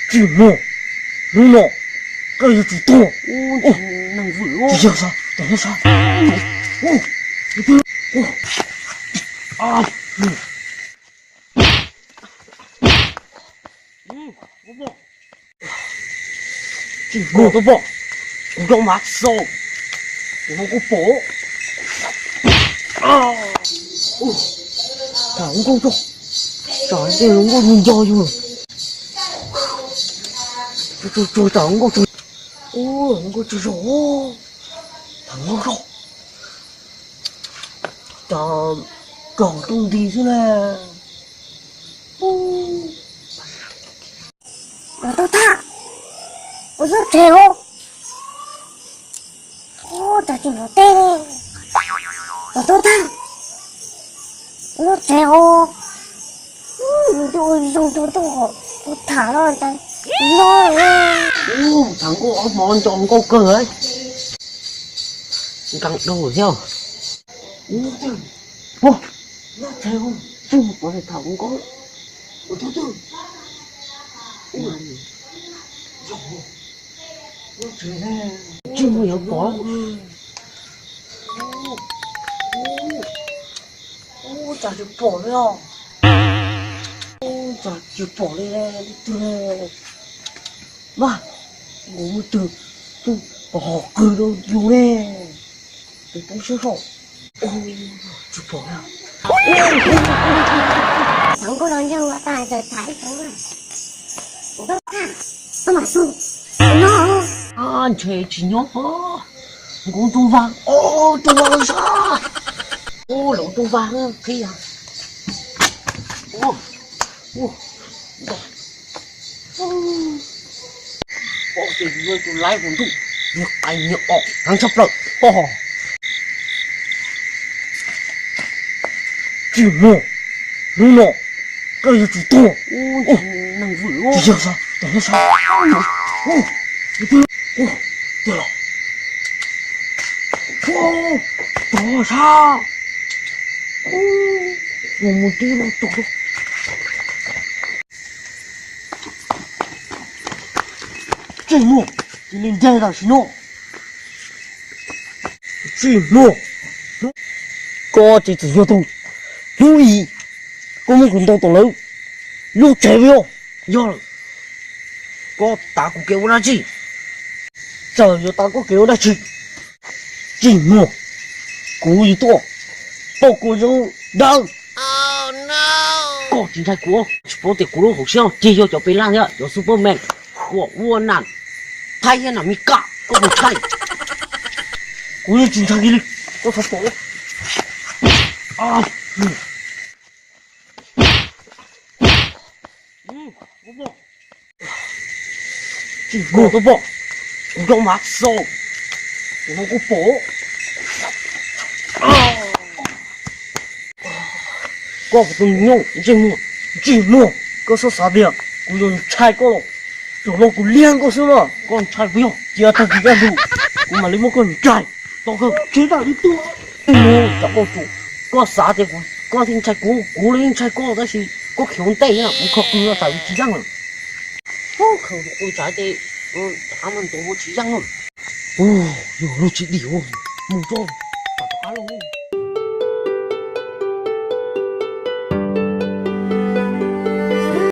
Tsis muaj, hnub no koj yuav tsum tuag. Tsis yog sab, tsis yog sab. Tsis muaj, tuaj pom kuv nrog mas xaus, kuv ho kuj pom. Tham hluas nkauj tso, tsam tej hluas nkauj nco nco yus. Tsuag tsuag tsam hluas nkauj tsuag, hluas nkauj tsuag zog, tham hluas nkauj zog, tsam kom tuaj nti xwb na. Los tub thaj, kuv lub tsev os. Ub, tag tsis npaum teb li. Los tub thaj, kuv lub tsev os. Ub, nws twb ua zoo rau tuaj, kuv tham los ntawd no. Ub, tham nkauj ob hmo nco nkauj kawg, nkees dhau thiab. Ub, lub tsev os, tsis muaj pom tham nkauj. Tsis muaj yuav pom. Ub, tsam tsis pom li os. Ub, tsam tsis pom li leej twg li. Mas, kuv mus twg, twg ho qw rau yus ne. Tus poob siab hlo. Ub, tsis pom li. Thaum nkauj los ntseeg ua tas txawm tham ib tug. Kuv koj tham, koj mam xu no. Ntshe tsis nyob os. Nkauj Tooj Vas, Tooj Vas los sab. Ub, lawv Tooj Vas qhib. Pom ces yus yuav tsum laib hauv ntuj, yus qais nyias os heev tshaj plaws. Tsis muaj, hnub no koj yuav tsum tuag. Tsis yog sab, tsis yog sab. Tiag los, tog sab, mus mus tib lub tog. Tsis muaj, cia li nteg tam sim no. Tsis muaj, koj tsis txawm yog tus hnub ib, koj muab kuv ntaus tom lawv lub tsev puas yog? Yog lawm, koj tav kuv kev ua dab tsi? Txawm yuav tav koj kev ua dab tsi, tsis muaj, kuv yuav tuaj pauj koj zoo dawb. Koj tsis ntshai kuv, tsis paub tias kuv lub hauv siab ces yog cov pes laj thiab cov Superman, huam ua nam Thaib thiab nam Mes Kas, koj puas ntshai? Kuv yeej tsis ntshai kiag li, koj txhob pom. Tsis muaj, tuaj pom kuv nrog mas xaus, kuv ho kuj pom. Koj tus nyuj ntsej muag, tsis muaj, koj xav xav tias kuv yuav ntshai koj los? Tsuas muaj kuv liag koj xwb mas koj ntshai puas yog? Cia tag kis kaj ntug kuv mam li muab koj ntsaig tau kawg. Tsis tas li tuaj, koj xav tias koj thiaj ntshai kuv, kuv los yeej ntshai koj tab sis koj khiav ua ntej na, kuv kho qw no tas li tsis yeej lawm. Khaws tus qw tsam ces rov qab mas ntuav ua tsis yeej lawm. Yog lub tsis dim mus tso, rov qab los.